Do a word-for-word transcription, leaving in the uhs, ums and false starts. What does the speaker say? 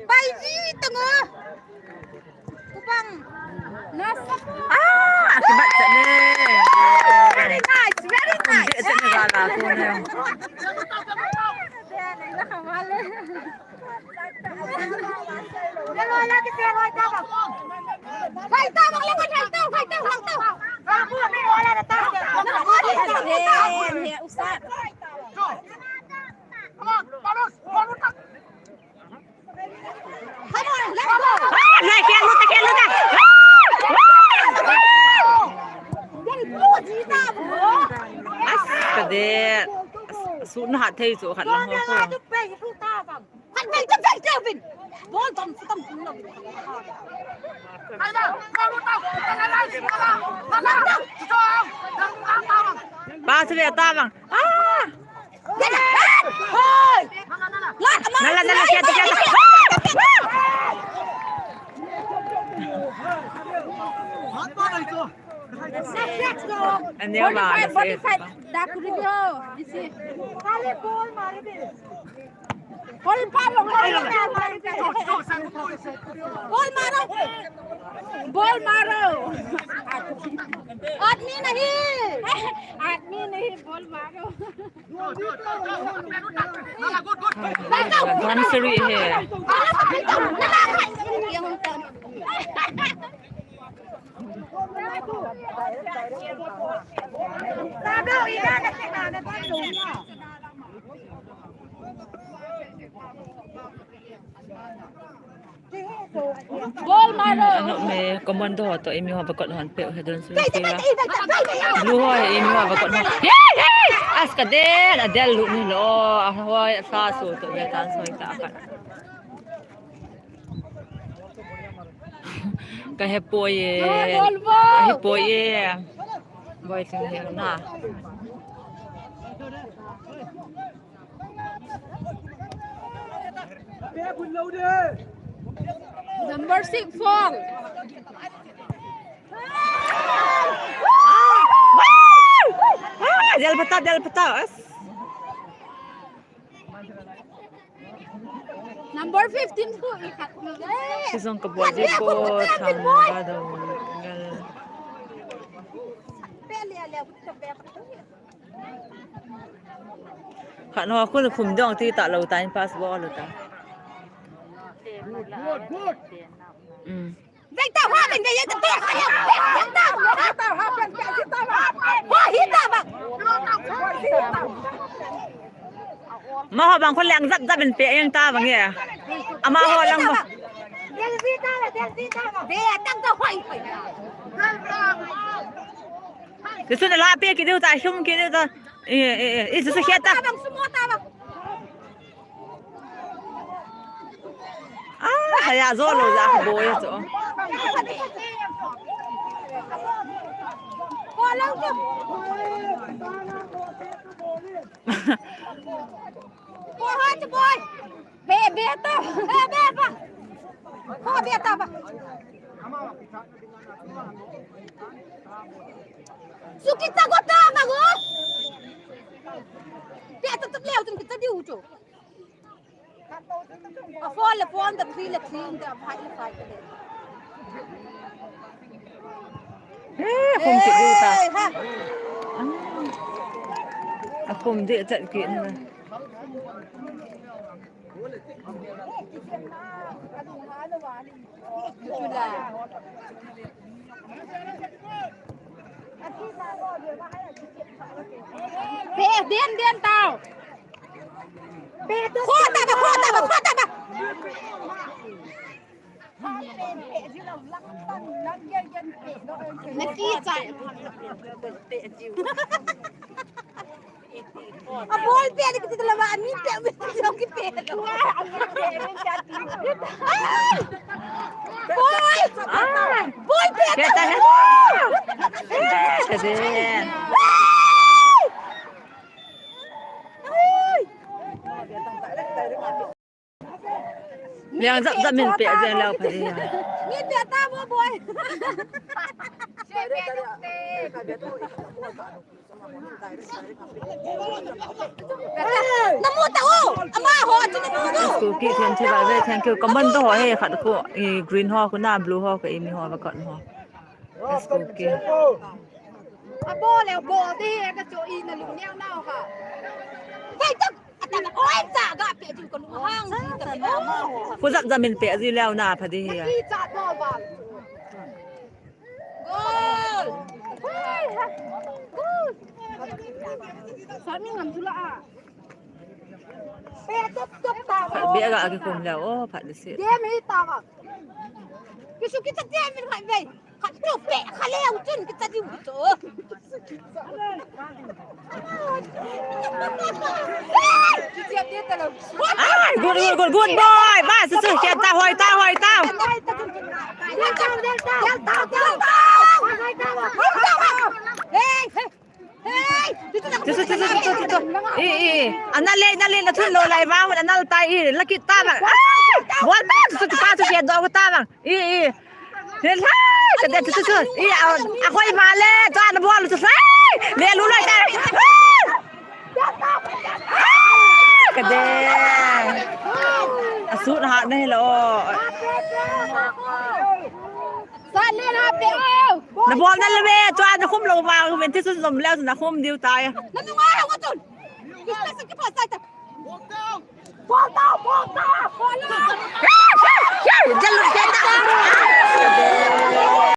Pai ji tang o. Kupang. Nasa. Ah, akibat chet ne. Very nice, very nice. Chet ne gala ko ne. Very nice. As, kadet. As, su na hat thei chu khat lang ho ko. Khat vei, khat vei, khat vei. Bol tam, tam, tam, tam. Pass le ta bang. Ah! Hoi! Nala, nala, kiat, kiat. Ania ba, forty-five, forty-five. Da kuri ho. Isi. Kale bol mare de. Bol palo, bol maro. Bol maro. Bol maro. आदमी नहीं. आदमी नहीं, bol maro. One three hai. Bol maro. Ano me, commando ho toh, eimi ho va kot hon pe, he don sui sui la. Blue ho, he eimi ho va kot hon. Hey, hey! As kadet, adel lut ni lo. A hoi, a sa so toh, ve tan soi ta khat. Ka he poi e. Bol, bol. Ka he poi e. Boi ting he na. Number six, four. Ah, del pata, del pata. As. Number fifteen ko ikhat na. Sizong ka bol di ko tham ba do. Khat no khun khum dong ti ta lo ta in pass bol lo ta. Good, good, good. Mm. Vei ta, ha, vei, vei, vei, ta, ha, vei, vei, ta, ha, vei, vei, ta, ha, vei, vei, ta, ha, vei, vei, ta, ha. Ho, hi ta, ha. Amaho bang kho leng jap jap in pe eng ta bang e. Amaho lang ba. Del vi ta, del vi ta. Ve, tang ta hoi, hoi. Tichun la pe kit diu ta, hum kit diu ta. E, e, e, e, su su khia ta. Bang, sumo ta bang. Ah, haya zo lo za ka boi chu. Ko lo chu. Ko ha chu boi. Be, be ta. Be, be ba. Ko be ta ba. Su kita ko ta ba ko. Be ta tu leo tu kita diu chu. A four le four, the three le three, the five le five. Eh, khum ti u ta. Eh, ha. Ah. A khum ti chat ki na. Pe, den, den tao. Pe, khota ba, khota ba, khota ba. Na kichai. A bol pe ni kiti la ba, ani pe, ani pe, ani pe. Ai! Bol! Ai! Bol pe. Kya ta hai? Eh, kade. Ai! Ai! Liang zap zap min pe jeng leo pha dia. Min pe ta mo boy. Namu ta o, ama ho chu namu ta. School ki then che ba ve, thank you. Commando ho he khat ko, i green ho ko na blue ho ko i mi ho ba kon ho. School ki. A bol le bol de ka cho i na lu neo nao ha. Vai tak. Pu zap zap min pe ji leo na pha di hi. Gol! Sami ngam tula a. Pe top top ta. Phat be ga ki kum leo, o phat di si. Game hi ta ga. Kisu kita game min hai ve. Khat tu pe, khat le ang chun kita diu tu. Ai, good, good, good, good boy. Ba, su, su, siya, ta, hoy, ta, hoy, ta. Hey, hey. Hey, tu, tu, tu, tu, tu, tu, tu. I, i, i. Ana le, ana le, na thun lo lai ba, ana tai, i, la kit ta ba. Ai, bol ba, su, su, pa, su, siya, do, ta ba. I, i. Le lai, ka de tu tu tu. I a, a khoi ma le, to an bol tu sai. Le lu lai ta. Ka de. A su na ha ne lo. Sa le na pe o. Na bol na le me, to an khum lo ma, men ti su zom le na khum diu ta ya. Na nu nga ha wa tun. Ki sa ki pa sa ta. Bol down, bol down, bol down.